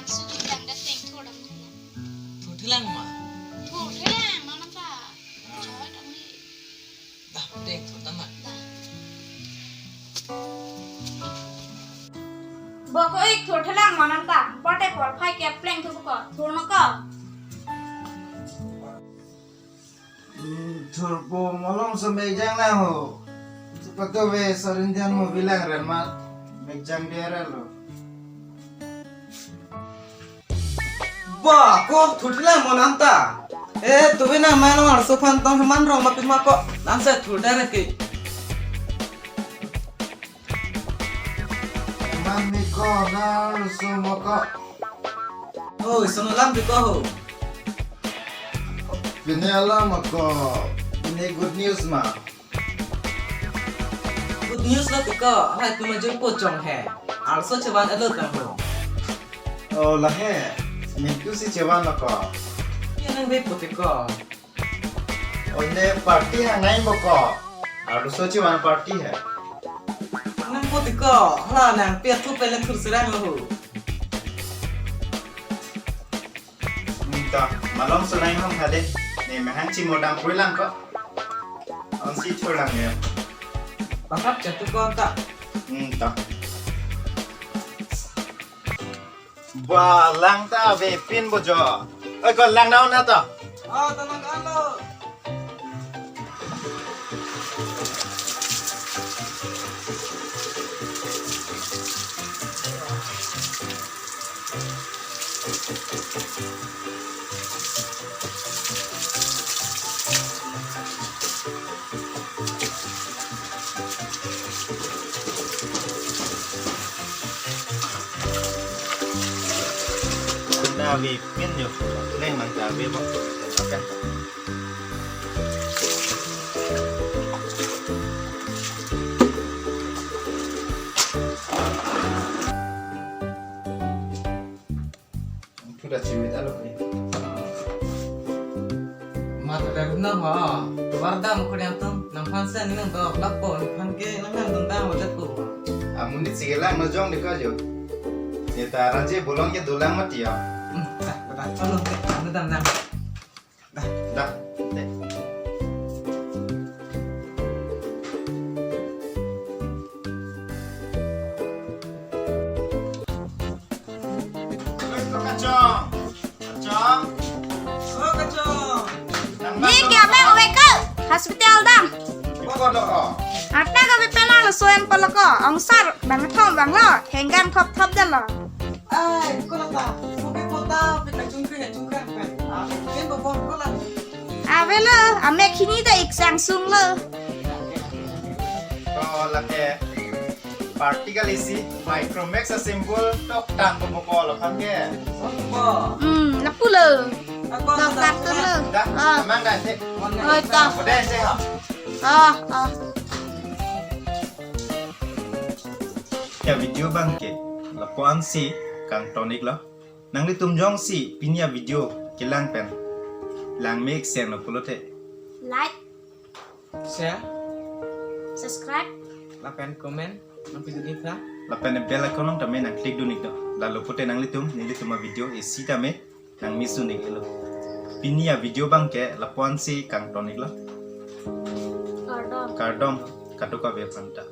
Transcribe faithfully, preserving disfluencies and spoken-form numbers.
Sudu lang da teng thur dam na. Thurthe lang ma? Thurthe lang, manam ta. Ah. Choi dam ni. Dah, teng thur dam ma. Dah. Bo ko ik thurthe lang manam ta. Bote por phai ke pleng thu ko. Thur no ko. Hmm, thurpo malom so mekjang lang ho. Patove South Indian movie lang ren ma mekjang dia ra lo. Ba, ko thurthe lang manam ta. Eh, tuve nang manong arso phan tong man rong ma pima ko. Lang se thur direct ke. Man ni ko na arso mo ko. Oh, sono lam di ko ho. Pini alam ko. Pini good news ma. Good news lo piko, hai tu majung po chong he. Arso chevan alo tang ho. Oh, la he. Mingtu si chevan lo ko. Ya nang be po piko. Oh, ne party hang nai mo ko. Arso chevan party he. Nang po piko. Hala nang pia thu pele thur serang lo ho. Hmm, to, malom so nai hom hade. Ne mahang chimodang pui lang ko. Ong si thur lang ya. Pakap jatu ko ta. Hmm, to. Ba lang ta ave pin bo jo. Oi, ko lang down na to. Oh, to lang down lo. Na ave pin yo. Leng nang ta ave bo. Akan. Thu da chimit alo ni. Mat ada runa ma. Wardam ko yang tum. Nang phan sen nang do lak po. Nang phan ke nang nang dun dam wajat ko. Amun ni sige lang no jong de ka jo. Ni ta raje bolong ke dolang mati ya. Hmm, dah, dah, chalo, dah, dah, dah. Dah, dah. Kachong. Kachong. Oh, kachong. Ye kya main ove kal hospital dam. Ko ko do ko. Atta ka bipela lo soyan pala ko. Angsar bang thom bang lo. Henggan khop thop dalo. Ai, ko la ta. Ko pe ko ta pe ta chung kre chung kre pe. Ah, ken bo bom ko la. Ave lo, ame khini ta ik sang sung lo. Ko la ke. Particle isi Micromax a symbol tok tang ko bokol aphan ke. Bo. Hmm, lapu lo. Ako tok na tang tu lo. Dah, ah. Amang dah sih. Oi, ta. Udah sih ha. Ah, ah. Ya video bang ke. Lapu-an si kangton ik lo. Nanglitum jongsi pini a video kelang pen lang mek seng lo pulote. Like. Share. Subscribe. Lapen comment. Nang pidun ik tha. Lapen bell icon along tame nang click dun ik do. Lalo pute nanglitum, nelitum a video isi tame nang miss dun ik lo. Pini a video bang ke lapu-an si kangton ik lo. Kardom. Kardom, katuka be panta.